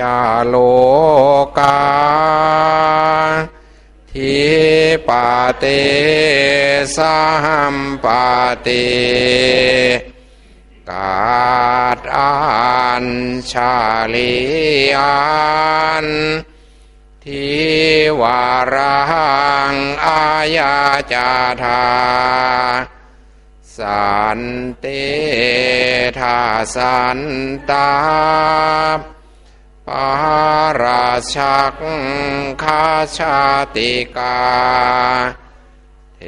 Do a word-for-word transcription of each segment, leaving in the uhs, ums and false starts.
จาโลกา ทิปเตสัมปติ กาดอัญชลีอัน ทิวารังอายาจาธา สันติทาสันตา ปาราชักขาชาติกา เท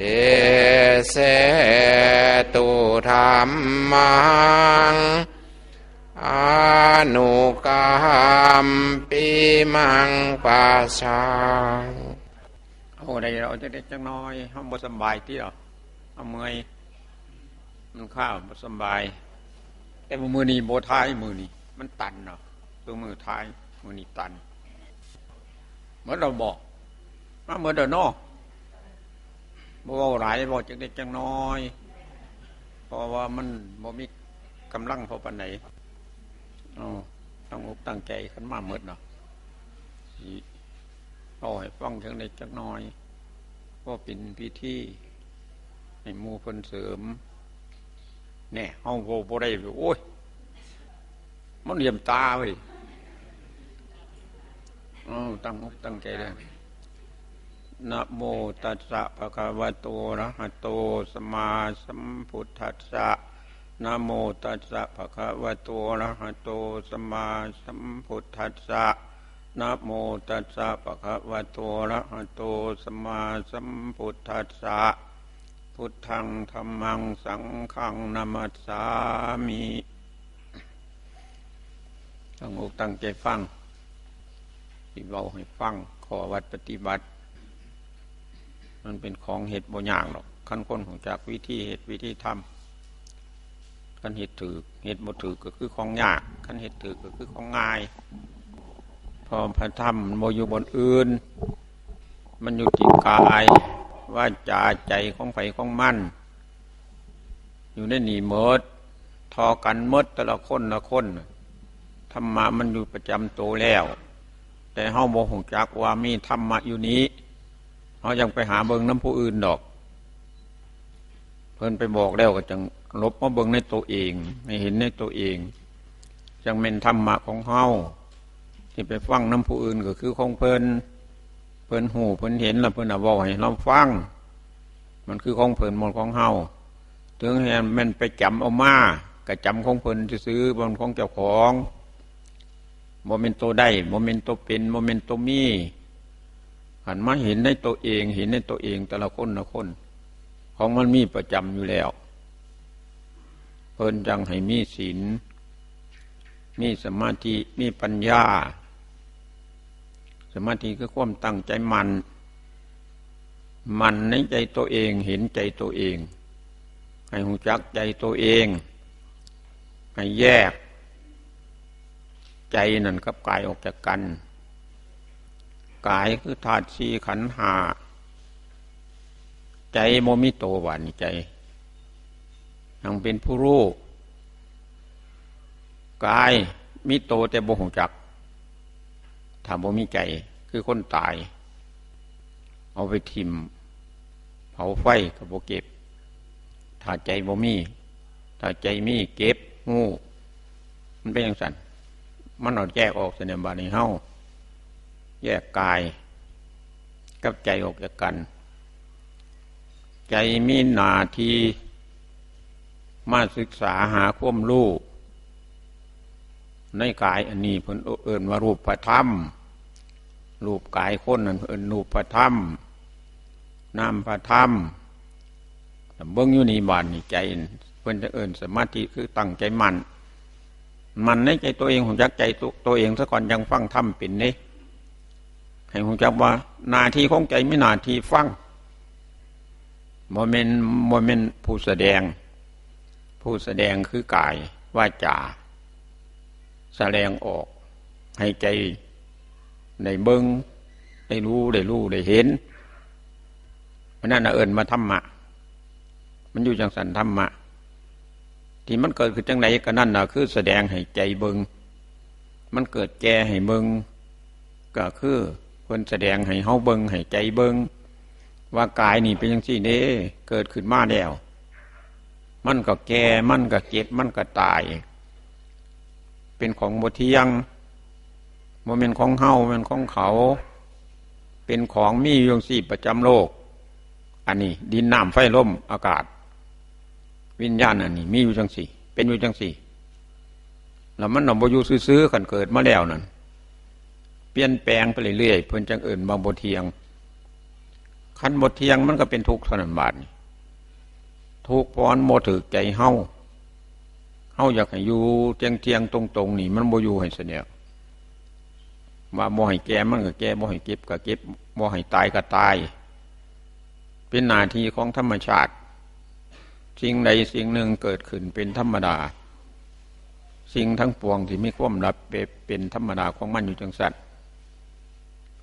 เสตุธรรมัง อนุกรรมปิมังปะชา เอาได้เอาจักเล็กจักน้อย เฮาบ่สำบายติเนาะ เฮาเมื่อย มันคาบ่สำบาย แต่ว่ามื้อนี้บ่ถ่าย มื้อนี้มันตันเนาะ ตัวมื้อถ่าย มื้อนี้ตัน หมดแล้วบ่ มาหมดแล้วเนาะ บ่เว้าหลาย เว้าจักเล็กจักน้อย เพราะว่ามันบ่มีกำลังพอปานใด เอาตั้งอกตั้งใจกันมาหมดเนาะ สิเว้าให้ฟังจักเล็กจักน้อย พอเป็นพิธี ให้หมู่เพิ่นเสริม แน่ เฮาเว้าบ่ได้ โอ้ย มันเหลี่ยมตาเว้ย เอาตั้งอกตั้งใจเลย นะโมตัสสะ ภะคะวะโต อะระหะโต สัมมาสัมพุทธัสสะ นะโมตัสสะ ภะคะวะโต อะระหะโต สัมมาสัมพุทธัสสะ นะโมตัสสะ ภะคะวะโต อะระหะโต สัมมาสัมพุทธัสสะ พุทธัง ธัมมัง สังฆัง นะมัสสามิ ตั้งอกตั้งใจฟัง สิเว้าให้ฟัง ข้อวัดปฏิบัติ มันเป็นของเฮ็ดบ่ยากดอก คันคนรู้จักวิธีเฮ็ดวิธีทำ คันเฮ็ดถูก เฮ็ดบ่ถูกก็คือของยาก คันเฮ็ดถูกก็คือของง่าย เพราะพระธรรมมันบ่อยู่บ่อนอื่น มันอยู่ที่กาย วาจา ใจของไผของมัน อยู่ในนี่หมด เท่ากันหมด แต่ละคนละคน ธรรมะมันอยู่ประจำตัวแล้ว แต่เฮาบ่รู้จักว่ามีธรรมะอยู่นี้ เฮายังไปหาเบิ่งนำผู้อื่นดอก เพิ่นไปบอกแล้วก็จั่งหลบมาเบิ่งในตัวเอง ให้เห็นในตัวเอง จั่งแม่นธรรมะของเฮา ที่ไปฟังนำผู้อื่นก็คือของเพิ่น เพิ่นรู้ เพิ่นเห็น แล้วเพิ่นน่ะเว้าให้เราฟัง มันคือของเพิ่น บ่ของเฮา ถึงแม่นไปจ๋ำเอามา ก็จ๋ำของเพิ่นซื่อๆ บ่แม่นของเจ้าของ บ่แม่นตัวได้ บ่แม่นตัวเป็น บ่แม่นตัวมี หันมาเห็นในตัวเอง เห็นในตัวเองแต่ละคนละคน ของมันมีประจำอยู่แล้ว เพิ่นจั่งให้มีศีล มีสมาธิ มีปัญญา สมาธิคือความตั้งใจมั่น มั่นในใจตัวเอง เห็นใจตัวเอง ให้รู้จักใจตัวเอง ให้แยก ใจนั่นกับกายออกจากกัน กายคือธาตุสี่ขันธ์ห้า ใจบ่มีตัว บาดนี้ใจ ยังเป็นผู้รู้ กายมีตัวแต่บ่รู้จัก ถ้าบ่มีใจ คือคนตาย เอาไปถิ่ม เผาไฟก็บ่เก็บ ถ้าใจบ่มี ถ้าใจมีเก็บ ฮู้ มันเป็นจั่งซั้น มันเอาแยกออกซะเนี่ย บาดนี้เฮา แยกกายกับใจออกจากกัน ใจมีหน้าที่มาศึกษาหาความรู้ ในกายอันนี้เพิ่นเอิ้นว่ารูปธรรม รูปกายคนนั่นเอิ้นรูปธรรม นามธรรม เบิ่งอยู่นี่ บาดนี้ใจ เพิ่นจะเอิ้นสมาธิ คือตั้งใจมั่น มั่นในใจตัวเอง รู้จักใจตัว ตัวเองซะก่อน จั่งฟังธรรมเป็นเด้ ให้รู้จักว่าหน้าที่ของใจมีหน้าที่ฟัง บ่แม่น บ่แม่นผู้แสดง ผู้แสดงคือกาย วาจา แสดงออก ให้ใจได้เบิ่ง ได้รู้ ได้รู้ ได้เห็น อันนั้นน่ะเอิ้นว่าธรรมะ มันอยู่จั่งซั้นธรรมะ ที่มันเกิดขึ้นจั่งใดก็นั่นน่ะ คือแสดงให้ใจเบิ่ง มันเกิดแก่ให้เบิ่ง ก็คือเพิ่นแสดงให้เฮาเบิ่ง ให้ใจเบิ่ง ว่ากายนี่เป็นจั่งซี้เด้ เกิดขึ้นมาแล้ว มันก็แก่ มันก็เจ็บ มันก็ตาย เป็นของบ่เที่ยง บ่แม่นของเฮา บ่แม่นของเขา เป็นของมีอยู่จั่งซี้ประจำโลก อันนี้ดินน้ำไฟลมอากาศ วิญญาณอันนี้มีอยู่จั่งซี้ เป็นอยู่จั่งซี้ แล้วมันน่ะบ่อยู่ซื่อๆ คันเกิดมาแล้วนั่น เปลี่ยนแปลงไปเรื่อยๆ เพิ่นจั่งเอิ้นว่าบ่เที่ยง คันบ่เที่ยงมันก็เป็นทุกข์เท่านั้นบาดนี้ ทุกข์เพราะมันบ่ถูกใจเฮา เฮาอยากให้อยู่เที่ยงๆ ตรงๆ นี่มันบ่อยู่ให้เสยเนีย ว่าบ่ให้แก่มันก็แก่ บ่ให้เจ็บก็เจ็บ บ่ให้ตายก็ตาย เป็นหน้าที่ของธรรมชาติ สิ่งใดสิ่งหนึ่งเกิดขึ้นเป็นธรรมดา สิ่งทั้งปวงที่มีความดับไปเป็นธรรมดาของมันอยู่จั่งซั้น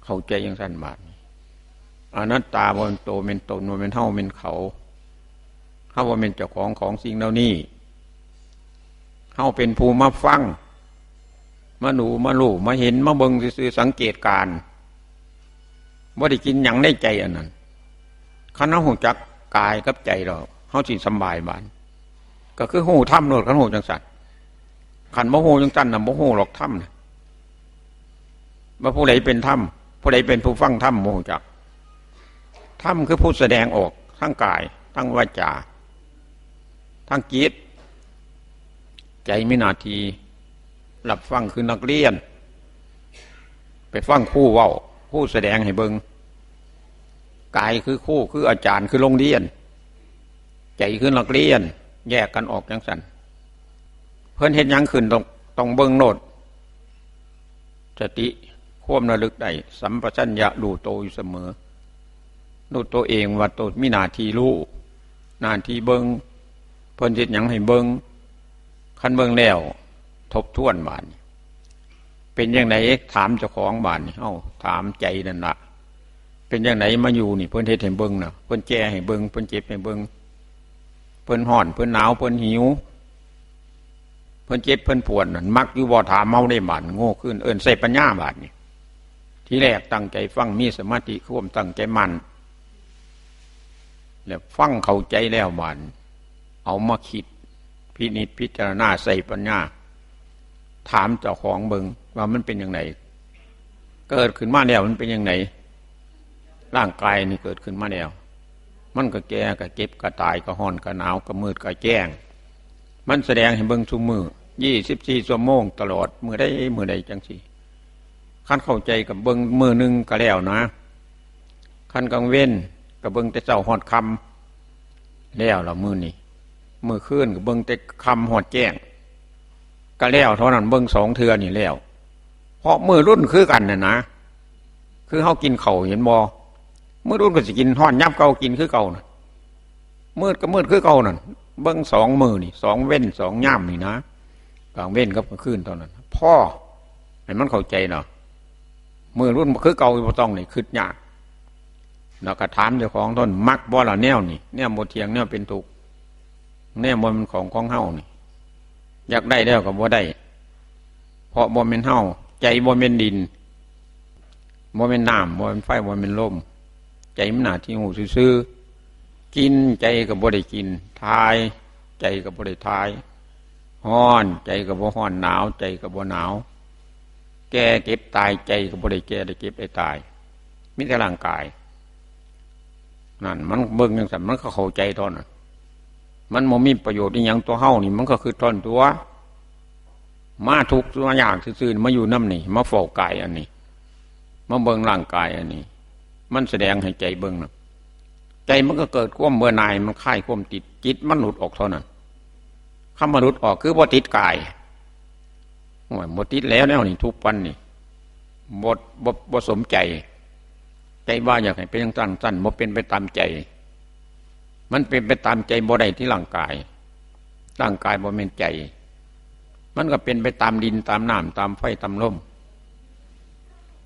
เข้าใจจั่งซั้นบาดนี้ อนัตตาบ่แม่นโตแม่นตน บ่แม่นเฮาแม่นเขา เฮาบ่แม่นเจ้าของของสิ่งเหล่านี้ เฮาเป็นผู้มาฟัง มาดู มารู้ มาเห็น มาเบิ่งซื่อๆ สังเกตการณ์ บ่ได้กินหยังในใจอันนั้น คันเฮาฮู้จักกายกับใจแล้ว เฮาสิสำบายบาด ก็คือฮู้ธรรมโลด คันฮู้จั่งซั้น คันบ่ฮู้จั่งซั้นน่ะ บ่ฮู้หรอกธรรมน่ะ ว่าผู้ใดเป็นธรรม ผู้ใดเป็นผู้ฟังธรรม บ่ฮู้จัก ธรรมคือผู้แสดงออกทางกาย ทางวาจา ทางจิต ใจมีหน้าที่รับฟังคือนักเรียน ไปฟังครูเว้า ครูแสดงให้เบิ่ง กายคือครู คืออาจารย์ คือโรงเรียน ใจคือนักเรียน แยกกันออกจั่งซั้น เพิ่นเฮ็ดหยังขึ้นต้อง ต้องเบิ่งโลด สติ ความระลึกได้ สัมปชัญญะรู้โตอยู่เสมอ รู้ตัวเองว่าโตมีหน้าที่รู้ หน้าที่เบิ่ง เพิ่นเฮ็ดหยังให้เบิ่ง คันเบิ่งแล้ว ทบทวนบาดนี้ เป็นจั่งใด ถามเจ้าของบาดนี้ เอ้า ถามใจนั่นล่ะ เป็นจั่งใดมาอยู่นี่ เพิ่นเฮ็ดให้เบิ่งน่ะ เพิ่นแก่ให้เบิ่ง เพิ่นเจ็บให้เบิ่ง เพิ่นร้อน เพิ่นหนาว เพิ่นหิว เพิ่นเจ็บ เพิ่นปวดนั่น มักอยู่บ่ ถามเฮาเด้บาด โง่ขึ้น เอิ้นใช้ปัญญาบาดนี้ ทีแรกตั้งใจฟัง มีสมาธิ ความตั้งใจมั่น แล้วฟังเข้าใจแล้วบาด เอามาคิด พินิจพิจารณา ใช้ปัญญา ถามเจ้าของเบิ่งว่ามันเป็นจั่งใด เกิดขึ้นมาแล้วมันเป็นจั่งใด ร่างกายนี่เกิดขึ้นมาแล้ว มันก็แก่ ก็เจ็บ ก็ตาย ก็ร้อน ก็หนาว ก็มืด ก็แจ้ง มันแสดงให้เบิ่งซุมื้อ ยี่สิบสี่ ชั่วโมง ตลอด มื้อใดมื้อใดจั่งซี้ คันเข้าใจก็เบิ่งมื้อหนึ่งก็แล้วนะ คันกลางเว็นก็เบิ่งแต่เช้าฮอดค่ำ แล้วละมื้อนี้ มื้อคืนก็เบิ่งแต่ค่ำฮอดแจ้ง ก็แล้วเท่านั้น เบิ่งสองเทื่อนี่แล้ว เพราะมื้อรุ่นคือกันน่ะนะ คือเฮากินข้าว เห็นบ่ มื้อรุ่นก็สิกินฮอดยามเก่า กินคือเก่าน่ะ มืดก็มืดคือเก่านั่น เบิ่งสองมื้อนี่ สองเว็น สองยามนี่นะ กลางเว็นกับกลางคืนเท่านั้น พอ ให้มันเข้าใจเนาะ มื้อรุ่นคือเก่า บ่ต้องนี่คิดยาก แล้วก็ถามเจ้าของตน มักบ่ล่ะแนวนี่ แนวบ่เที่ยง แนวเป็นทุกข์ แนวบ่แม่นของของเฮานี่ อยากได้แล้วก็บ่ได้ เพราะบ่แม่นเฮา ใจบ่แม่นดิน บ่แม่นน้ำ บ่แม่นไฟ บ่แม่นลม ใจมันหน้าที่ฮู้ซื่อๆ กินใจก็บ่ได้กิน ถ่ายใจก็บ่ได้ถ่าย ร้อนใจก็บ่ร้อน หนาวใจก็บ่หนาว แก่เจ็บตายใจก็บ่ได้แก่ได้เจ็บได้ตาย มีแต่ร่างกาย นั่นมันเบิ่งจั่งซั้น มันก็เข้าใจเท่านั้น มันบ่มีประโยชน์อิหยัง ตัวเฮานี่มันก็คือท่อนตัว มาทุกข์มายากซื่อๆ มาอยู่นำนี่ มาเฝ้ากายอันนี้ มาเบิ่งร่างกายอันนี้ มันแสดงให้ใจเบิ่งน่ะ ใจมันก็เกิดความเบื่อหน่าย มันคลายความติด จิตมันหลุดออกเท่านั้น คำว่าหลุดออกคือบ่ติดกาย โอ้ย บ่ติดแล้วแนวนี้ ทุกวันนี่ บ่ บ่ บ่สมใจ ใจว่าอยากให้เป็นจั่งซั้น บ่เป็นไปตามใจ มันเป็นไปตามใจบ่ได้ที่ร่างกาย ร่างกายบ่แม่นใจ มันก็เป็นไปตามดิน ตามน้ำ ตามไฟ ตามลม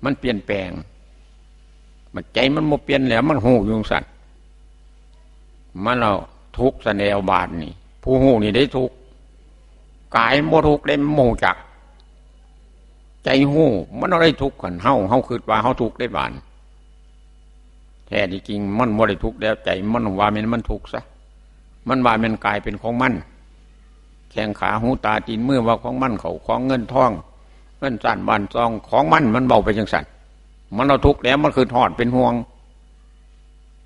มันเปลี่ยนแปลง มันใจมันบ่เปลี่ยนแล้ว มันฮู้อยู่จั่งซั้น มันเอาทุกข์ซะแล้วบาดนี่ ผู้ฮู้นี่ได้ทุกข์ กายบ่ทุกข์ได้ มันบ่ฮู้จัก ใจฮู้ มันบ่ได้ทุกข์ คันเฮา เฮาคิดว่าเฮาทุกข์เด้บาด แท้ที่จริงมันบ่ได้ทุกข์แล้ว ใจมันว่าแม่นมันทุกข์ซะ มันว่าแม่นกายเป็นของมัน แข้งขาหูตาตีนมือว่าของมัน เข้าของเงินทอง เฮือนซ่านบ้านซ่องของมัน มันเว้าไปจั่งซั้น มันเอาทุกข์แล้ว มันคิดฮอดเป็นห่วง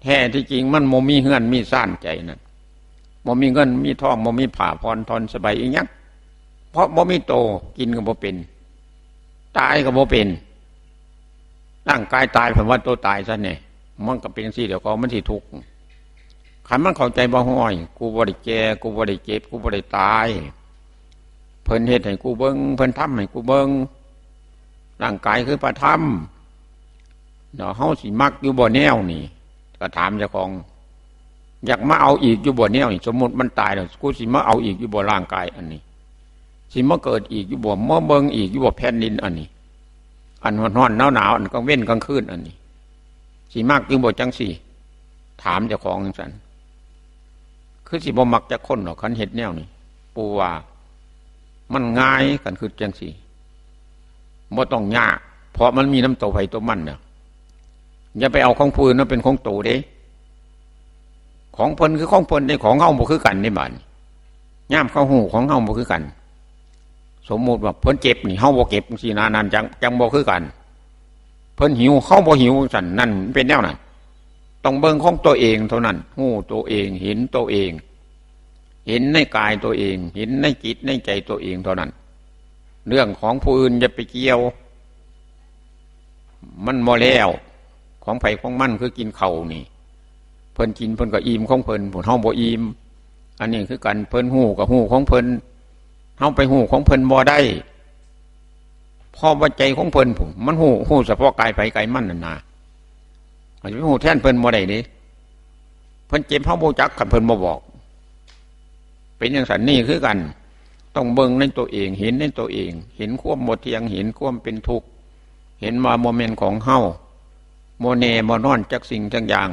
แท้ที่จริงมันบ่มีเฮือนมีซ่านใจนั่น บ่มีเงินมีทอง บ่มีผ้าผ่อนทอนสบายอีหยัง เพราะบ่มีโต กินก็บ่เป็น ตายก็บ่เป็น ร่างกายตาย เพิ่นว่าโตตายซะแน่ มันก็เป็นจั่งซี้ เดี๋ยวก็มันสิทุกข์ คันมันเข้าใจว่า "โอ้ย กูบ่ได้แก่ กูบ่ได้เจ็บ กูบ่ได้ตาย เพิ่นเฮ็ดให้กูเบิ่ง เพิ่นทำให้กูเบิ่ง ร่างกายคือพระธรรม เนาะ เฮาสิมักอยู่บ่แนวนี้" ก็ถามเจ้าของ "อยากมาเอาอีกอยู่บ่แนวนี้ สมมุติมันตายแล้ว กูสิมาเอาอีกอยู่บ่ร่างกายอันนี้ สิมาเกิดอีกอยู่บ่ มาเบิ่งอีกอยู่บ่แผ่นดินอันนี้ อันร้อนๆ หนาวๆ อันกลางเว็นกลางคืนอันนี้ สิมักอยู่บ่จั่งซี้" ถามเจ้าของจั่งซั้น คือสิบ่มักจักคนดอก คันเฮ็ดแนวนี้ ปู่ว่า มันง่าย คันคิดจั่งซี้ บ่ต้องยาก เพราะมันมีนำโตไผโตมันน่ะ อย่าไปเอาของผู้อื่นมาเป็นของโตเด้ ของเพิ่นคือของเพิ่นเด้ ของเฮาบ่คือกันเด้บาดนี้ ยามเขาฮู้ของเฮาบ่คือกัน สมมุติว่าเพิ่นเจ็บนี่ เฮาบ่เจ็บจั่งซี้นะ นั่นจั่ง จั่งบ่คือกัน เพิ่นหิว เฮาบ่หิวจั่งซั้น นั่นมันเป็นแนวนั้น ต้องเบิ่งของตัวเองเท่านั้น ฮู้ตัวเอง เห็นตัวเอง เห็นในกายตัวเอง เห็นในจิตในใจตัวเองเท่านั้น เรื่องของผู้อื่นอย่าไปเกี่ยว มันบ่แล้ว ของไผของมัน คือกินข้าวนี่ เพิ่นกินเพิ่นก็อิ่มของเพิ่น พวกเฮาบ่อิ่ม อันนี้คือกัน เพิ่นฮู้ก็ฮู้ของเพิ่น เฮาไปฮู้ของเพิ่นบ่ได้ เพราะว่าใจของเพิ่นพุ้น มันฮู้ ฮู้เฉพาะกายไผกายมันนั่นนา อาจจะไปฮู้แทนเพิ่นบ่ได้เด้ เพิ่นเจ็บเฮาบ่จัก คันเพิ่นบ่บอก เป็นจั่งซั้น นี่คือกัน ต้องเบิ่งในตัวเอง เห็นในตัวเอง เห็นความบ่เที่ยง เห็นความเป็นทุกข์ เห็นว่าบ่แม่นของเฮา บ่แน่บ่นอนจักสิ่งจักอย่าง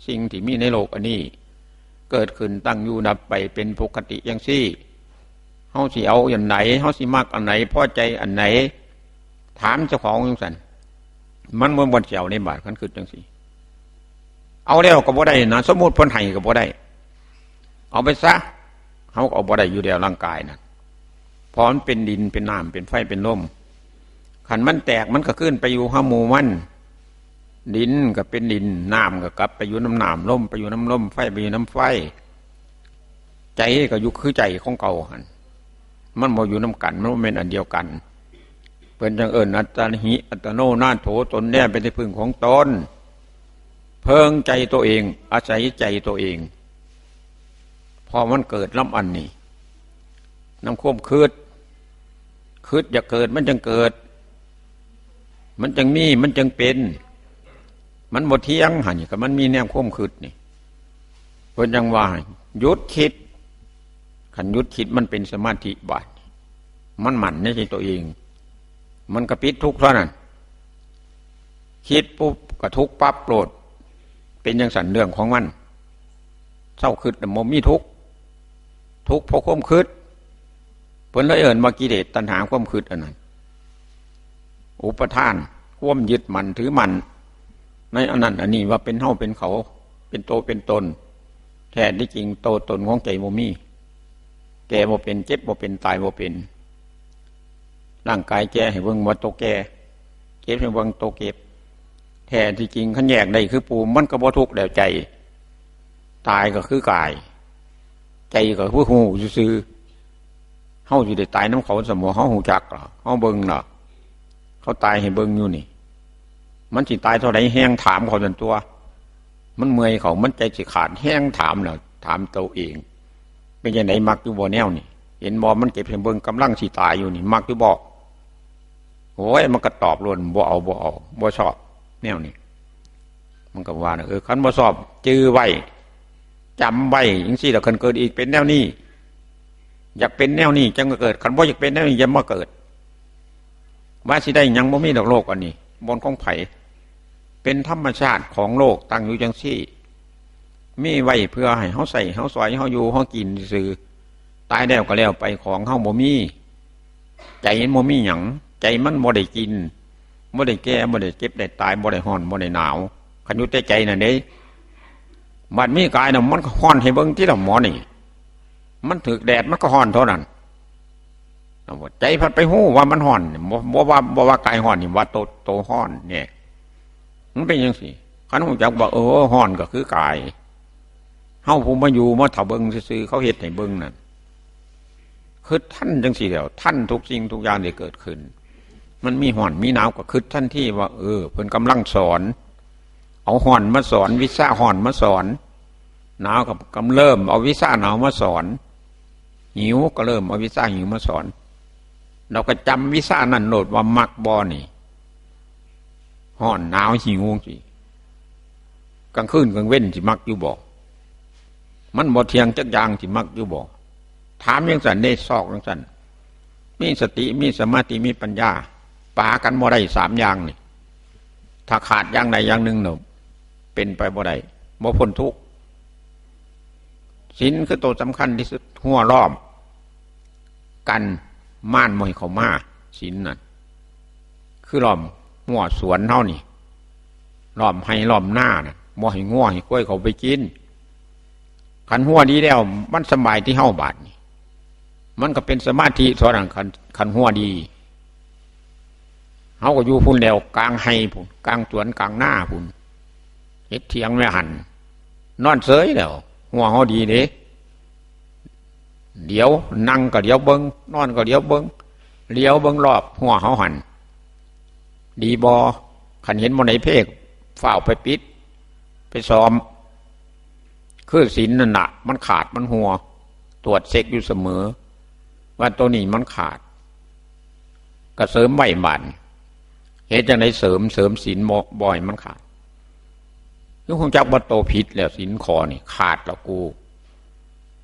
สิ่งที่มีในโลกอันนี้ เกิดขึ้นตั้งอยู่ดับไปเป็นปกติจั่งซี้ เฮาสิเอาอันไหน เฮาสิมักอันไหน พอใจอันไหน ถามเจ้าของจั่งซั้น มันบ่ม่วนแจ๋วในบาด คันคิดจั่งซี้ เอาแล้วก็บ่ได้นะ สมมุติเพิ่นให้ก็บ่ได้ เอาไปซะ เฮาก็เอาบ่ได้อยู่แล้วร่างกายน่ะ เพราะมันเป็นดิน เป็นน้ำ เป็นไฟ เป็นลม คันมันแตกมันก็คืนไปอยู่หาหมู่มัน ดินก็เป็นดิน น้ำก็กลับไปอยู่นำน้ำ ลมไปอยู่นำลม ไฟไปอยู่นำไฟ ใจก็อยู่คือใจของเก่าหั่น มันบ่อยู่นำกัน มันบ่แม่นอันเดียวกัน เพิ่นจั่งเอิ้น อัตตาหิ อัตโนนาโถ ตนแน่เป็นที่พึ่งของตน เพิ่งใจตัวเอง อาศัยใจตัวเอง เพราะมันเกิดนำอันนี้ นำความคิด คิดอยากเกิดมันจั่งเกิด มันจั่งมี มันจั่งเป็น มันบ่เที่ยงหั่นนี่ ก็มันมีแนวความคิดนี่ เพิ่นจั่งว่า หยุดคิด คันหยุดคิดมันเป็นสมาธิบาด มันมั่นในตัวเอง มันก็ปิดทุกข์เท่านั้น คิดปุ๊บก็ทุกข์ปั๊บโลด เป็นจั่งซั้นเรื่องของมัน เซาคิดน่ะบ่มีทุกข์ ทุกข์เพราะความคิด เพิ่นเลยเอิ้นว่ากิเลสตัณหาความคิดอันนั้น อุปาทาน ความยึดมั่นถือมั่น ในอันนั้นอันนี้ว่าเป็นเฮาเป็นเขา เป็นโตเป็นตน แท้ที่จริงโตตนของใจบ่มี แก่บ่เป็น เจ็บบ่เป็น ตายบ่เป็น ร่างกายแก่ให้เบิ่งว่าโตแก่ เจ็บให้เบิ่งโตเจ็บ แท้ที่จริงคันแยกได้คือปู่ มันก็บ่ทุกข์แล้วใจ ตายก็คือกาย ใจก็คือฮู้ซื่อๆ เฮาสิได้ตายนำเขาซั่นบ่ เฮาฮู้จักเหรอ เฮาเบิ่งเหรอ เขาตายให้เบิ่งอยู่นี่ มันสิตายเท่าใดแฮ่งถามเขาซั่นตั่ว มันเมื่อยเขา มันใจสิขาดแฮ่งถามแล้ว ถามตัวเอง เป็นจั่งใด มักอยู่บ่แนวนี่ เห็นบ่ มันเจ็บให้เบิ่ง กำลังสิตายอยู่นี่ มักอยู่บ่ โอ้ย มันก็ตอบโลด บ่เอา บ่เอา บ่ชอบ แนวนี้ มันก็ว่าน่ะ เออ คันบ่ชอบ จื่อไว้ จำไว้จั่งซี้ล่ะ คันเกิดอีกเป็นแนวนี้ อยากเป็นแนวนี้จั่งมาเกิด คันบ่อยากเป็นแนวนี้อย่ามาเกิด ว่าสิได้หยัง บ่มีดอกโลกอันนี้ บ่อนของไผ เป็นธรรมชาติของโลกตั้งอยู่จั่งซี้ มีไว้เพื่อให้เฮาใช้ เฮาสอย เฮาอยู่ เฮากินซื่อ ตายแล้วก็แล้วไป ของเฮาบ่มี ใจมันบ่มีหยัง ใจมันบ่ได้กิน บ่ได้แก่ บ่ได้เจ็บได้ตาย บ่ได้ร้อน บ่ได้หนาว คันอยู่แต่ใจนั่นเด้ บัดมีกายน่ะ มันก็ร้อนให้เบิ่งติล่ะหมอนี่ มันถืกแดดมันก็ร้อนเท่านั้น ใจพัดไปฮู้ว่ามันร้อน บ่ บ่ว่า บ่ว่ากายร้อนนี่ ว่าโต โตร้อนเนี่ย มันเป็นจั่งซี้ คันฮู้จักว่า เออ ร้อนก็คือกาย เฮาผู้มาอยู่มาเฒ่าเบิ่งซื่อๆ เขาเฮ็ดให้เบิ่งนั่น คือทันจั่งซี้แหล้ว ทันทุกสิ่งทุกอย่างที่เกิดขึ้น มันมีร้อนมีหนาวก็คือทันทีว่า เออ เพิ่นกำลังสอน เอาร้อนมาสอน วิชาร้อนมาสอน หนาวก็กำเริบเอาวิชาหนาวมาสอน หิวก็เริ่มเอาวิชาหิวมาสอน เราก็จำวิชานั้นโลดว่ามักบ่นี่ ร้อนหนาวหิวสิ กลางคืนกลางเว็นสิมักอยู่บ่ มันบ่เที่ยงจักอย่างสิมักอยู่บ่ ถามจั่งซั้นเด้ ซอกจั่งซั้น มีสติ มีสมาธิ มีปัญญา ปะกันบ่ได้สามอย่างนี่ ถ้าขาดอย่างใดอย่างหนึ่งเนาะ เป็นไปบ่ได้ บ่พ้นทุกข์ ศีลคือตัวสำคัญที่สุด รั้วล้อม กันมารบ่ให้เข้ามา ศีลน่ะ คือล้อมรั้วสวนเฮานี่ ล้อมไร่ล้อมนาน่ะ บ่ให้งัวให้ควายเข้าไปกิน คันรั้วดีแล้ว มันสำบายที่เฮาบาดนี่ มันก็เป็นสมาธิเท่านั้น คัน คันรั้วดี เฮาก็อยู่พุ้นแล้ว กลางไร่พุ้น กลางสวนกลางนาพุ้น เฮ็ดเถียงไว้หั่น นอนเฉยแล้ว รั้วเฮาดีเด้ เดี๋ยวนั่งก็เดี๋ยวเบิ่ง นอนก็เดี๋ยวเบิ่ง เหลียวเบิ่งรอบรั้วเฮาหั่น ดีบ่ คันเห็นบ่อนใดเพ่ ฟ้าวไปปิด ไปซ่อม คือศีลนั่นน่ะ มันขาดมันฮั่ว ตรวจเช็คอยู่เสมอ ว่าตัวนี้มันขาด ก็เสริมไว้บาดนี้ เฮ็ดจั่งใดเสริม เสริมศีลบ่ บ่ให้มันขาด คือฮู้จักว่าโตผิดแล้ว ศีลข้อนี่ขาดแล้วกู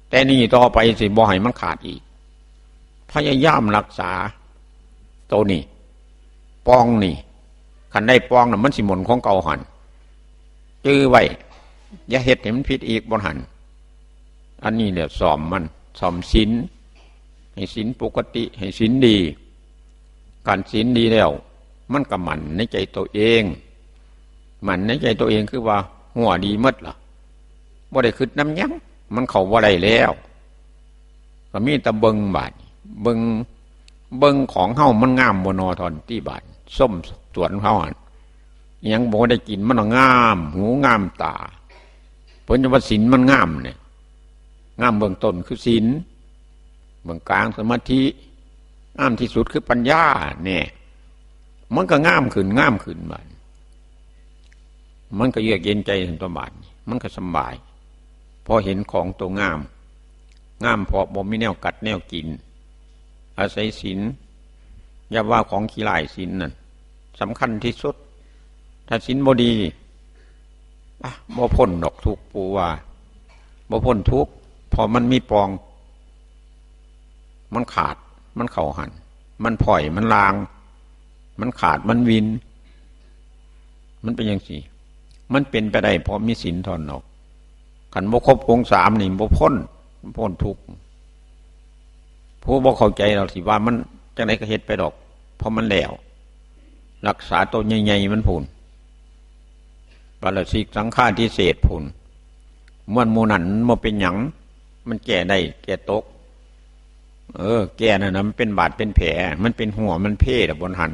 แต่นี้ต่อไปสิบ่ให้มันขาดอีก พยายามรักษาโตนี้ ปองนี่ คันได้ปองน่ะ มันสิหมุนของเก่าหั่น จื่อไว้ อย่าเฮ็ดให้มันผิดอีกบ่หั่น อันนี้เนี่ยซ่อมมัน ซ่อมศีล ให้ศีลปกติ ให้ศีลดี คันศีลดีแล้ว มันก็มั่นในใจตัวเอง มั่นในใจตัวเองคือว่า ฮั่วดีหมดล่ะ บ่ได้คิดนำหยัง มันเข้าบ่ได้แล้ว ก็มีแต่เบิ่งบาดนี้ เบิ่ง เบิ่งของเฮามันงามบ่นอ ท่อนตี้บาด ส้มสวนเฮาหั่น อิหยังบ่ได้กินมันก็งาม หูงามตา เพิ่นจะว่าศีลมันงามเนี่ย งามเบื้องต้นคือศีล เบื้องกลางสมาธิ งามที่สุดคือปัญญาเนี่ย มันก็งามขึ้น งามขึ้นบาดนี้ มันก็เยือกเย็นใจขึ้นตัวบาดนี้ มันก็สำบาย พอเห็นของตัวงาม งามเพราะบ่มีแนวกัดแนวกิน อาศัยศีล อย่าว่าของขี้ร้าย ศีลนั่นสำคัญที่สุด ถ้าศีลบ่ดี อ่ะ บ่พ้นดอกทุกข์ ปู่ว่า บ่พ้นทุกข์ เพราะมันมีปอง มันขาด มันเข้าหั่น มันผ่อย มันลาง มันขาด มันวิน มันเป็นจั่งซี้ มันเป็นไปได้เพราะมีศีลเท่านั้นดอก คันบ่ครบองค์สามนี่บ่พ้น บ่พ้นทุกข์ ผู้บ่เข้าใจดอก สิว่ามันจั่งใดก็เฮ็ดไปดอก เพราะมันแล้ว รักษาตัวใหญ่ๆมันพู้น ปาราชิกสังฆาทิเสสพู้น ม่วนหมู่นั่นมันบ่เป็นหยัง มันแก้ได้ แก้ตก เออ แก้นั่นน่ะ มันเป็นบาดเป็นแผล มันเป็นฮั่ว มันเพ่ล่ะบ่หั่น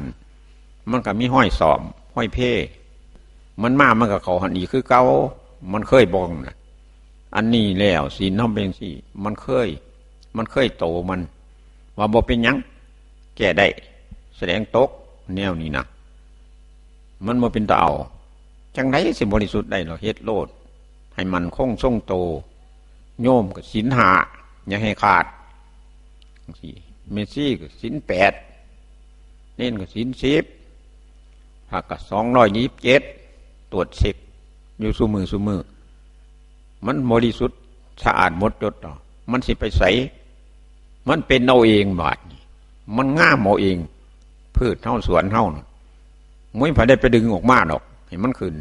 มันก็มีฮอยส้อม ฮอยเพ่ มันมา มันก็เข้าหั่นอีกคือเก่า มันเคยบ่นั่นน่ะ อันนี้แล้ว ศีลเฮาเป็นจั่งซี้ มันเคย มันเคยโตมัน ว่าบ่เป็นหยัง แก้ได้ แสดงตก แนวนี้นะ มันบ่เป็นตาเอา จั่งใดสิบริสุทธิ์ได้ เราเฮ็ดโลด ให้มั่นคงทรงโต โยมก็ศีลห้า อย่าให้ขาด จั่งซี้ แม่ชีก็ศีลแปด เณรก็ศีลสิบ พระก็สองร้อยยี่สิบเจ็ด ตรวจเช็คอยู่ซุมื้อซุมื้อ มันบริสุทธิ์สะอาดหมดจดดอก มันสิไปไส มันเป็นเอาเองบาดนี้ มันงามเอาเอง พืชเฮาสวนเฮาน่ะ บ่มีไผได้ไปดึงออกมาดอก ให้มันขึ้น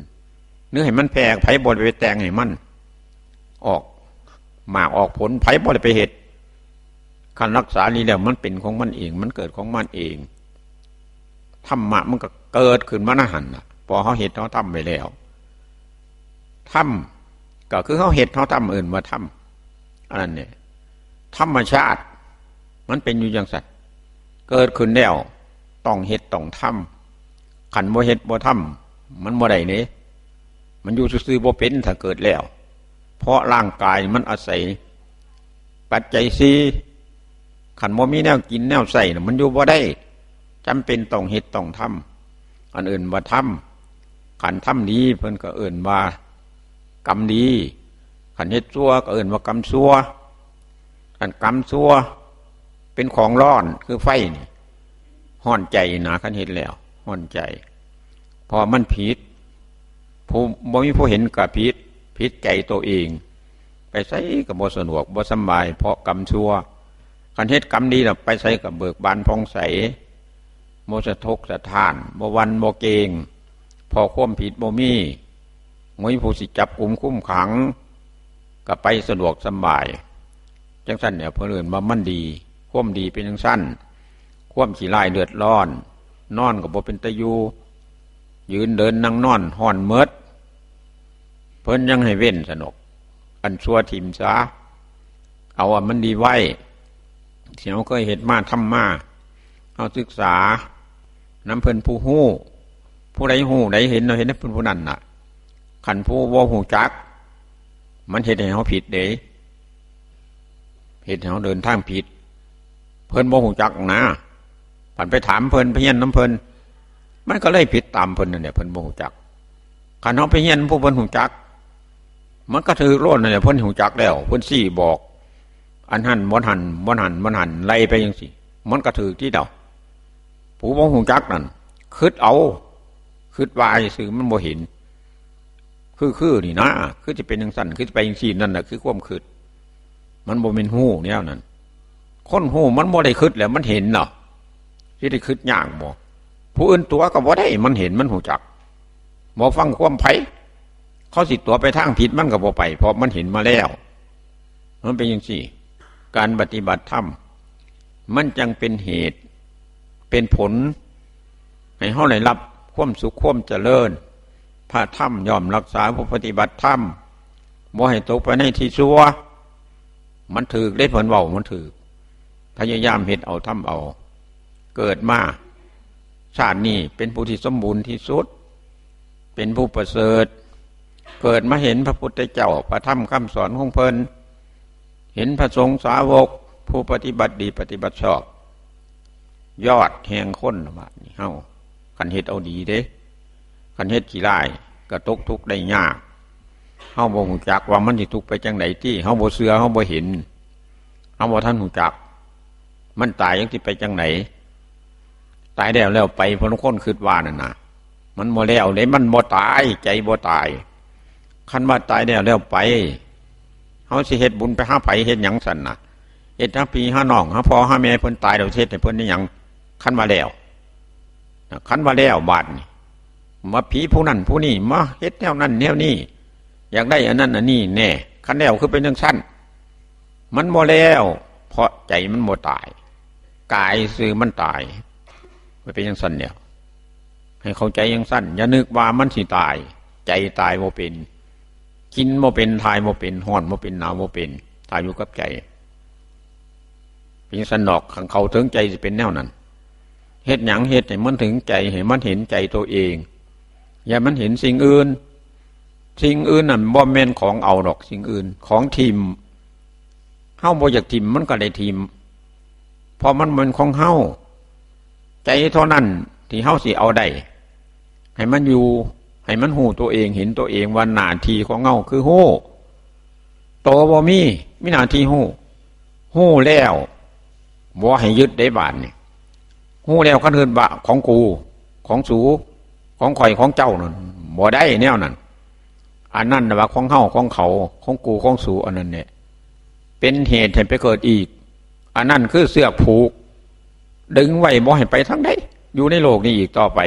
หรือให้มันแผ่ ไผบ่ได้ไปแต่งให้มัน ออกหมากออกผล ไผบ่ได้ไปเฮ็ด คันรักษาดีแล้ว มันเป็นของมันเอง มันเกิดของมันเอง ธรรมะมันก็เกิดขึ้นมาในหั่นน่ะ พอเฮาเฮ็ดเฮาทำไว้แล้ว ธรรมก็คือเฮาเฮ็ดเฮาทำ เอิ้นว่าธรรม อันนั้นเนี่ย ธรรมชาติมันเป็นอยู่จั่งซั้น เกิดขึ้นแล้วต้องเฮ็ดต้องทำ คันบ่เฮ็ดบ่ทำ มันบ่ได้เด้ มันอยู่ซื่อๆบ่เป็น ถ้าเกิดแล้ว เพราะร่างกายมันอาศัยปัจจัยสี่ คันบ่มีแนวกินแนวใช้น่ะ มันอยู่บ่ได้ จำเป็นต้องเฮ็ดต้องทำ อันเอิ้นว่าธรรม คันทำดีเพิ่นก็เอิ้นว่ากรรมดี คันเฮ็ดชั่วก็เอิ้นว่ากรรมชั่ว คันกรรมชั่วเป็นของร้อนคือไฟนี่ ร้อนใจนะ คันเฮ็ดแล้วร้อนใจ เพราะมันผิด ผู้บ่มีผู้เห็นก็ผิด ผิดใจตัวเอง ไปไสก็บ่สะดวกบ่สำบาย เพราะกรรมชั่ว คันเฮ็ดกรรมดีแล้วไปไสก็เบิกบานผ่องใส บ่สะทกสะท้าน บ่หวั่นบ่เกรง เพราะความผิดบ่มี บ่มีผู้สิจับกุมคุมขัง ก็ไปสะดวกสำบาย จั่งซั้นเนี่ยเพิ่นเอิ้นว่ามันดี ความดีเป็นจั่งซั้น ความขี้ร้ายเลือดร้อน นอนก็บ่เป็นตาอยู่ ยืนเดินนั่งนอนร้อนหมด เพิ่นยังให้เว้นซะดอก อันชั่วถิ่มซะ เอาอันมันดีไว้ ที่เฮาเคยเฮ็ดมาทำมา เฮาศึกษานำเพิ่นผู้ฮู้ ผู้ใดฮู้ใดเห็น เฮาเฮ็ดนำเพิ่นผู้นั้นน่ะ คันผู้บ่ฮู้จัก มันเฮ็ดให้เฮาผิดเด้ เฮ็ดให้เฮาเดินทางผิด เพิ่นบ่ฮู้จักนะ คันไปถามเพิ่น ไปเฮียนนำเพิ่น มันก็เลยผิดตามเพิ่นนั่นแหละ เพิ่นบ่ฮู้จัก คันเฮาไปเฮียนผู้เพิ่นฮู้จัก มันก็ถืกโลดนั่นแหละ เพิ่นฮู้จักแล้ว เพิ่นซี้บอก อันหั่นบ่หั่น บ่หั่น บ่หั่น ไล่ไปจั่งซี้ มันก็ถืกที่เดา ผู้บ่ฮู้จักนั่น คิดเอา คิดว่าซื่อ มันบ่เห็น คือ คือนี่นะ คือสิเป็นจั่งซั้น คือสิไปจั่งซี้ นั่นน่ะคือความคิด มันบ่แม่นฮู้แนวนั้น คนฮู้มันบ่ได้คิดแหล้ว มันเห็นเนาะ สิได้คิดยากบ่ ผู้อื่นตั๋วก็บ่ได้ มันเห็น มันฮู้จัก บ่ฟังความไผ เขาสิตั๋วไปทางผิดมันก็บ่ไป เพราะมันเห็นมาแล้ว มันเป็นจั่งซี้ การปฏิบัติธรรม มันจั่งเป็นเหตุ เป็นผล ให้เฮาได้รับความสุขความเจริญ พระธรรมย่อมรักษาผู้ปฏิบัติธรรม บ่ให้ตกไปในที่ชั่ว มันถืกเด้ เพิ่นเว้ามันถืก พยายามเฮ็ดเอาทำเอา เกิดมาชาตินี้เป็นผู้ที่สมบูรณ์ที่สุด เป็นผู้ประเสริฐ เกิดมาเห็นพระพุทธเจ้า พระธรรมคำสอนของเพิ่น เห็นพระสงฆ์สาวก ผู้ปฏิบัติดีปฏิบัติชอบ ยอดแห่งคนละบาดนี้เฮา คันเฮ็ดเอาดีเด้ คันเฮ็ดขี้ร้ายก็ตกทุกข์ได้ยาก เฮาบ่ฮู้จักว่ามันสิทุกข์ไปจั่งใดติ เฮาบ่เชื่อ เฮาบ่เห็น เฮาบ่ทันฮู้จัก มันตายจั่งสิไปจั่งใด ตายแล้วแล้วไป พวกคนคิดว่านั่นน่ะ มันบ่แล้วเด้ มันบ่ตาย ใจบ่ตาย คันว่าตายแล้วแล้วไป เฮาสิเฮ็ดบุญไปหาไผเฮ็ดหยังซั่นน่ะ เฮ็ดหาพี่หาน้อง หาพ่อหาแม่เพิ่นตายแล้วสิเฮ็ดให้เพิ่นได้หยัง คันว่าแล้ว คันว่าแล้วบาดนี้ มาผีผู้นั้นผู้นี้ มาเฮ็ดแนวนั้นแนวนี้ อยากได้อันนั้นอันนี้แน่ คันแล้วคือเป็นจั่งซั้น มันบ่แล้ว เพราะใจมันบ่ตาย กายซื่อมันตาย มันเป็นจั่งซั้นแล้ว ให้เข้าใจจั่งซั้น อย่านึกว่ามันสิตาย ใจตายบ่เป็น กินบ่เป็น ถ่ายบ่เป็น ร้อนบ่เป็น หนาวบ่เป็น ถ้าอยู่กับใจ เป็นจั่งซั้นดอก คันเข้าถึงใจสิเป็นแนวนั้น เฮ็ดหยังเฮ็ดให้มันถึงใจ ให้มันเห็นใจตัวเอง อย่ามันเห็นสิ่งอื่น สิ่งอื่นนั่นบ่แม่นของเอาดอก สิ่งอื่น ของถิ่ม เฮาบ่อยากถิ่มมันก็ได้ถิ่ม เพราะมันบ่แม่นของเฮา ใจเท่านั้นที่เฮาสิเอาได้ ให้มันอยู่ ให้มันฮู้ตัวเอง เห็นตัวเองว่าหน้าที่ของเฮาคือฮู้ โตบ่มี มีหน้าที่ฮู้ ฮู้แล้ว บ่ให้ยึดได้บาดนี่ ฮู้แล้วคันเอิ้นว่าของกู ของสู ของข่อย ของเจ้านั่น บ่ได้แนวนั้น อันนั้นน่ะว่าของเฮา ของเขา ของกู ของสู อันนั้นเนี่ย เป็นเหตุให้ไปเกิดอีก อันนั้นคือเชือกผูก ดึงไว้บ่ให้ไปทางใด อยู่ในโลกนี้อีกต่อไป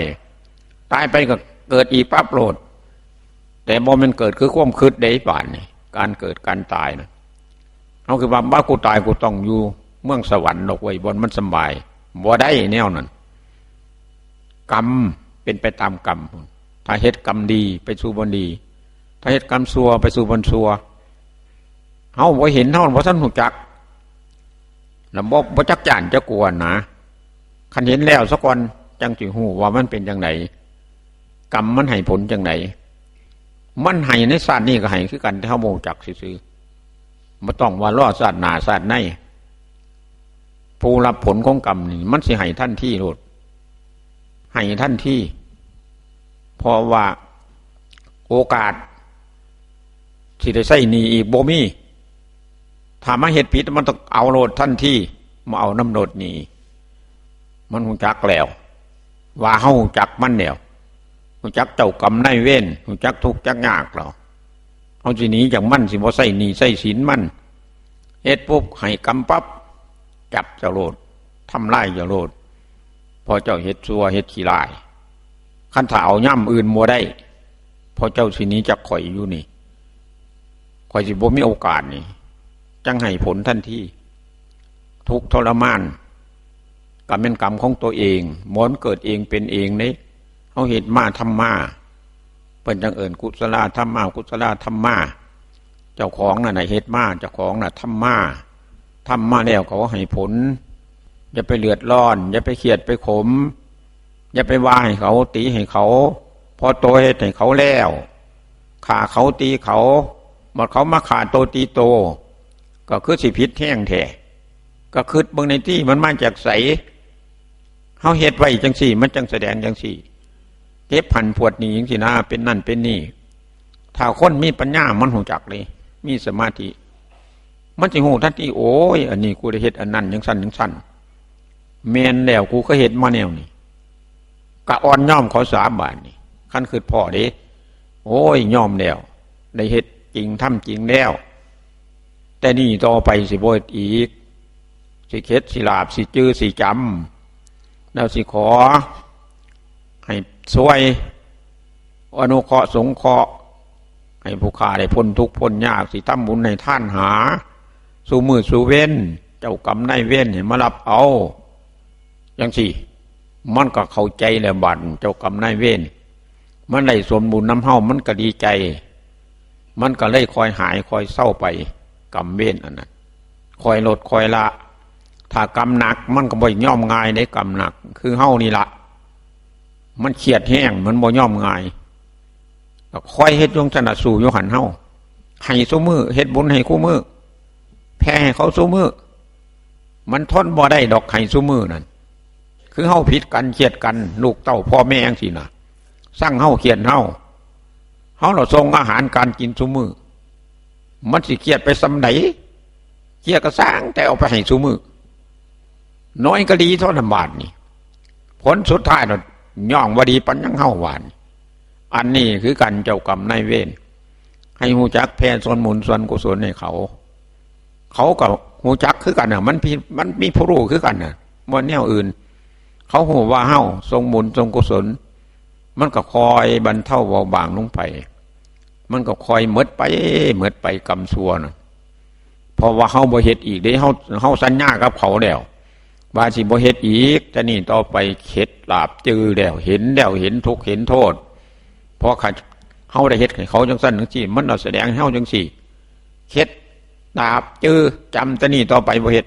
ตายไปก็เกิดอีกปั๊บโลด แต่บ่แม่นเกิดคือความคิดเด้บาดนี่ การเกิดการตายนะ เฮาคิดว่า "บ้า กูตาย กูต้องอยู่เมืองสวรรค์ดอกเว้ย บ่อนมันสำบาย" บ่ได้แนวนั้น กรรมเป็นไปตามกรรม ถ้าเฮ็ดกรรมดีไปสู่บ่อนดี ถ้าเฮ็ดกรรมชั่วไปสู่บ่อนชั่ว เฮาบ่เห็น เฮาบ่ทันฮู้จัก แล้วบ่ บ่จักย้านจักกลัวนะ คันเห็นแล้วซะก่อน จั่งสิฮู้ว่ามันเป็นจั่งใด กรรมมันให้ผลจั่งใด มันให้ในชาตินี้ก็ให้คือกัน แต่เฮาบ่รู้จักซื่อๆ บ่ต้องว่ารอชาติหน้าชาติใน ผู้รับผลของกรรมนี่มันสิให้ทันทีโลด ให้ทันที เพราะว่าโอกาสสิได้ใช้หนี้อีกบ่มี ถ้ามาเฮ็ดผิดมันต้องเอาโลดทันที มาเอานำโลดหนี้ มันฮู้จักแล้ว ว่าเฮาฮู้จักมันแล้ว ฮู้จักเจ้ากรรมนายเวร ฮู้จักทุกข์จักยากแล้ว เฮาสิหนีจากมัน สิบ่ใช้หนี้ใช้สินมัน เฮ็ดปุ๊บให้กรรมปั๊บ จับเจ้าโลด ทำลายเจ้าโลด เพราะเจ้าเฮ็ดชั่วเฮ็ดขี้ร้าย คันถ้าเอาย่ำอื่นบ่ได้ เพราะเจ้าสิหนีจากข้อยอยู่นี่ ข้อยสิบ่มีโอกาสนี่ จั่งให้ผลทันที ทุกข์ทรมาน กรรมเป็นกรรมของตัวเอง บ่มันเกิดเองเป็นเองเด้ เฮาเฮ็ดมาทำมา เพิ่นจั่งเอิ้นกุศลธรรมา กุศลธรรมา เจ้าของนั่นน่ะเฮ็ดมา เจ้าของน่ะทำมา ทำมาแล้วเขาให้ผล อย่าไปเดือดร้อน อย่าไปเครียดไปขม อย่าไปว่าให้เขา ตีให้เขา เพราะตัวเฮ็ดให้เขาแล้ว ฆ่าเขาตีเขา บัดเขามาฆ่าตัวตีตัว ก็คือสิผิดแฮงแท้ ก็คิดเบิ่งในตี้ มันมาจากไส เฮาเฮ็ดไว้จั่งซี้ มันจั่งแสดงจั่งซี้ เก็บหั้นผวดหนี้จั่งซี้นะ เป็นนั่นเป็นนี่ ถ้าคนมีปัญญามันฮู้จักเลย มีสมาธิ มันสิฮู้ทันที โอ้ย อันนี้กูได้เฮ็ดอันนั้นจั่งซั้นจั่งซั้น แม่นแล้ว กูเคยเฮ็ดมาแนวนี้ ก็อ่อนยอมเขาซะบาดนี้ คันคิดพ้อเด้ โอ้ย ยอมแล้ว ได้เฮ็ดจริงทำจริงแล้ว แต่นี้ต่อไปสิบ่เฮ็ดอีก สิเข็ดสิหลาบ สิจื่อสิจำ แล้วสิขอให้ช่วยอนุเคราะห์สงเคราะห์ ให้ผู้ข้าได้พ้นทุกข์พ้นยาก สิทำบุญให้ทานหา สู่มื้อสู่เว็น เจ้ากรรมนายเวรให้มารับเอา จั่งซี้ มันก็เข้าใจแล้วบาดนี้ เจ้ากรรมนายเวร มันได้ส่วนบุญนำเฮา มันก็ดีใจ มันก็เลยค่อยหายค่อยเซาไป กรรมเวรอันนั้น ค่อยลดค่อยละ ถ้ากรรมหนักมันก็บ่ยอมง่ายเด้ กรรมหนัก คือเฮานี่ละ มันเครียดแฮง มันบ่ยอมง่าย ก็ค่อยเฮ็ดอยู่จั่งซั้นน่ะ สู้อยู่หั่นเฮา ให้ซุมื้อ เฮ็ดบุญให้คู่มื้อ แผ่ให้เขาซุมื้อ มันทนบ่ได้ดอก ให้ซุมื้อนั่น คือเฮาผิดกัน เครียดกัน ลูกเต้าพ่อแม่จั่งซี้น่ะ ซังเฮา เครียดเฮา เฮาละส่งอาหารการกินซุมื้อ มันสิเครียดไปส่ำใด เครียดก็ซ่าง แต่เอาไปให้ซุมื้อ น้อยก็ดีเท่านั้นบาดนี้ ผลสุดท้ายน่ะ ย่องว่าดีปานหยังเฮา บาดนี้ อันนี้คือกัน เจ้ากรรมนายเวร ให้ฮู้จักแผ่ส่วนบุญส่วนกุศลให้เขา เขาก็ฮู้จักคือกันน่ะ มันมี มันมีผู้รู้คือกันน่ะ บ่แนวอื่น เขาฮู้ว่าเฮาส่งบุญส่งกุศล มันก็ค่อยบรรเทาเบาบางลงไป มันก็ค่อยหมดไป หมดไปกรรมชั่วน่ะ เพราะว่าเฮาบ่เฮ็ดอีกเด้ เฮา เฮาสัญญากับเขาแล้ว ว่าสิบ่เฮ็ดอีก แต่นี้ต่อไปเข็ดหลาบจื่อแล้ว เห็นแล้ว เห็นทุกข์เห็นโทษ เพราะข้า เฮาได้เฮ็ดให้เขาจั่งซั้นจั่งซี้ มันเอาแสดงให้เฮาจั่งซี้ เข็ดหลาบจื่อ จำแต่นี้ต่อไปบ่เฮ็ด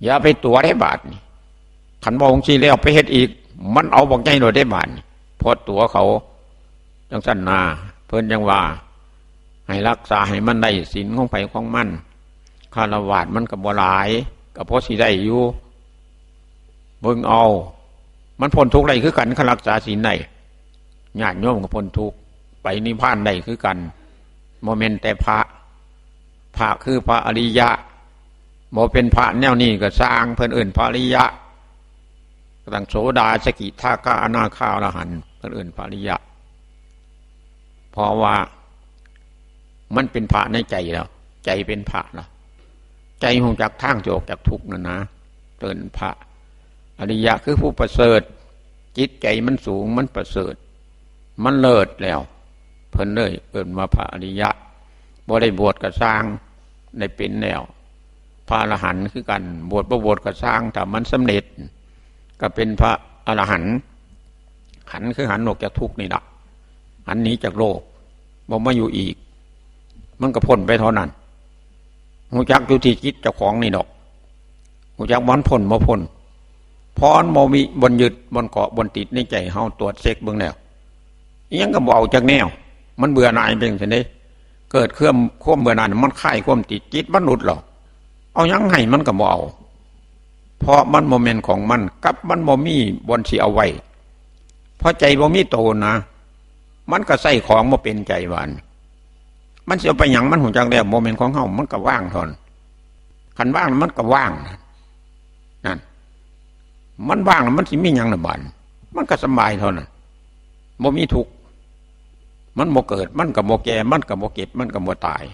อย่าไปตั๋วเด้บาดนี้ คันเว้าจั่งซี้แล้วไปเฮ็ดอีก มันเอาบักใหญ่โลดเด้บาดนี้ เพราะตั๋วเขา จั่งซั้นนา เพิ่นจั่งว่า ให้รักษาให้มันได้ศีลของไผของมัน ฆราวาสมันก็บ่หลาย ก็พอสิได้อยู่ เบิ่งเอา มันพ้นทุกข์ได้คือกัน คันรักษาศีลได้ ญาติโยมก็พ้นทุกข์ ไปนิพพานได้คือกัน บ่แม่นแต่พระ พระคือพระอริยะ บ่เป็นพระแนวนี้ก็ซ่าง เพิ่นเอิ้นพระอริยะ ตั้งโสดา สกิทาคา อนาคา อรหันต์ เพิ่นเอิ้นพระอริยะ เพราะว่ามันเป็นพระในใจแล้ว ใจเป็นพระแล้ว ใจฮู้จักทางสิออกจากทุกข์นั่นนะ เอิ้นพระอริยะ คือผู้ประเสริฐ จิตใจมันสูง มันประเสริฐ มันเลิศแล้ว เพิ่นเลยเอิ้นว่าพระอริยะ บ่ได้บวชก็ซ่าง ได้เป็นแล้ว พระอรหันต์คือกัน บวชบ่บวชก็ซ่าง ถ้ามันสำเร็จ ก็เป็นพระอรหันต์ หันคือหันออกจากทุกข์นี่ละ หันหนีจากโลก บ่มาอยู่อีก มันก็พ้นไปเท่านั้น ฮู้จักอยู่ที่จิตเจ้าของนี่ดอก ฮู้จักบ่อนพ้นบ่พ้น พอมันบ่มีบ่อนยึดบ่อนเกาะบ่อนติดในใจเฮา ตรวจเช็คเบิ่งแล้ว อิหยังก็บ่เอาจักแนว มันเบื่อหน่ายเป็นจั่งซี้เด้ เกิดเครื่องความเบื่อหน่าย มันคลายความติด จิตมันหลุดแล้ว เอาหยังให้มันก็บ่เอา เพราะมันบ่แม่นของมัน กับมันบ่มีบ่อนสิเอาไว้ เพราะใจบ่มีโตนะ มันก็ใช้ของบ่เป็น ใจว่าอั้น มันสิเอาไปหยัง มันฮู้จักแล้ว บ่แม่นของเฮา มันก็วางเท่านั้น คันวางมันก็วาง นั่น มันว่างแล้วมันสิมีหยังล่ะบาด มันก็สำบายเท่านั้น บ่มีทุกข์ มันบ่เกิด มันก็บ่แก่ มันก็บ่เจ็บ มันก็บ่ตาย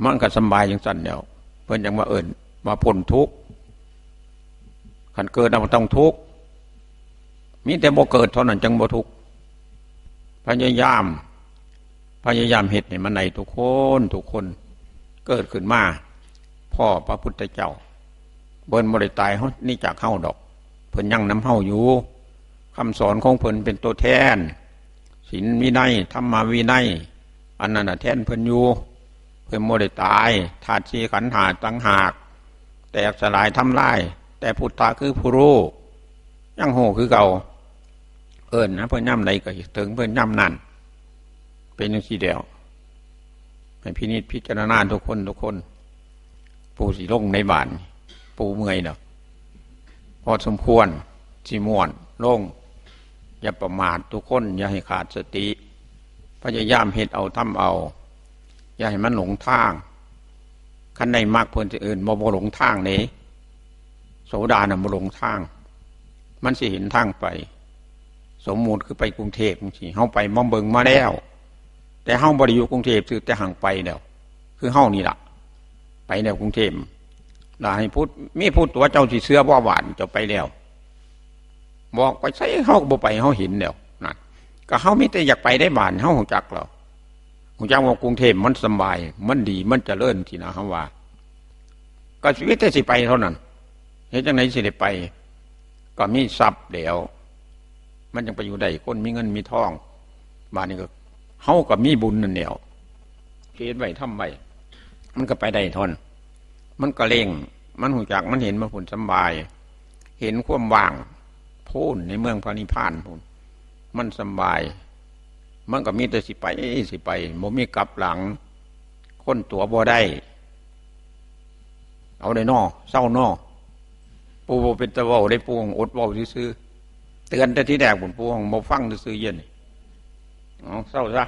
มันก็สำบายจั่งซั้นแล้ว เพิ่นจั่งว่าเอิ้นว่าพ้นทุกข์ คันเกิดน่ะบ่ต้องทุกข์ มีแต่บ่เกิดเท่านั้นจั่งบ่ทุกข์ พยายาม พยายามเฮ็ดให้มันได้ทุกคน ทุกคน เกิดขึ้นมา พ้อพระพุทธเจ้า เพิ่นบ่ได้ตายเฮา หนีจากเฮาดอก เพิ่นยังนำเฮาอยู่ คำสอนของเพิ่นเป็นตัวแทน ศีลวินัย ธรรมวินัย อันนั้นน่ะแทนเพิ่นอยู่ เพิ่นบ่ได้ตาย ธาตุสี่ขันธ์ห้าต่างหาก แตกสลายทำลาย แต่พุทธะคือผู้รู้ ยังฮู้คือเก่า เอิ้นหาเพิ่นยามใดก็ถึงเพิ่นยามนั้น เป็นจั่งซี้แล้ว ให้พินิจพิจารณาทุกคน ทุกคน ปู่สิลงในบ้าน ปู่เมื่อยดอก พอสมควร สิม่วนลง อย่าประมาททุกคน อย่าให้ขาดสติ พยายามเฮ็ดเอาทำเอา อย่าให้มันหลงทาง คันได้มรรคเพิ่นสิเอิ้นบ่ บ่หลงทางเด้ โสดาน่ะบ่หลงทาง มันสิเห็นทางไป สมมุติคือไปกรุงเทพฯจั่งซี้ เฮาไปมาเบิ่งมาแล้ว แต่เฮาบ่ได้อยู่กรุงเทพฯซื่อ แต่หั้งไปแล้ว คือเฮานี่ล่ะ ไปแล้วกรุงเทพฯ แล้วให้ผู้ มีผู้ตั๋ว เจ้าสิเชื่อบ่ ว่าเจ้าไปแล้ว บอกไปไสเฮาก็บ่ไป เฮาเห็นแล้ว นั่น ก็เฮามีแต่อยากไปได้ บ้านเฮาฮู้จักแล้ว ฮู้จักว่ากรุงเทพฯมันสำบาย มันดี มันเจริญ ซี้นะ เฮาว่า ก็มีแต่สิไปเท่านั้น เฮ็ดจั่งใดสิได้ไป ก็มีทรัพย์แล้ว มันจั่งไปอยู่ได้ คนมีเงินมีทอง บาดนี้ก็ เฮาก็มีบุญนั่นแหล้ว เฮ็ดไว้ทำไว้ มันก็ไปได้เท่านั้น มันก็เร่ง มันฮู้จัก มันเห็น มันพู้นสำบาย เห็นความว่าง พู้นในเมืองพระนิพพานพู้น มันสำบาย มันก็มีแต่สิไป สิไป บ่มีกลับหลัง คนตั๋วบ่ได้ เอาได้น้อ เซาน้อ ปู่บ่เป็นตาเว้าได้ ปู่อดเว้าซื่อๆ เตือนแต่ทีแรกพู้น ปู่บ่ฟังซื่อๆ เดี๋ยวนี้ เอา เซาซะ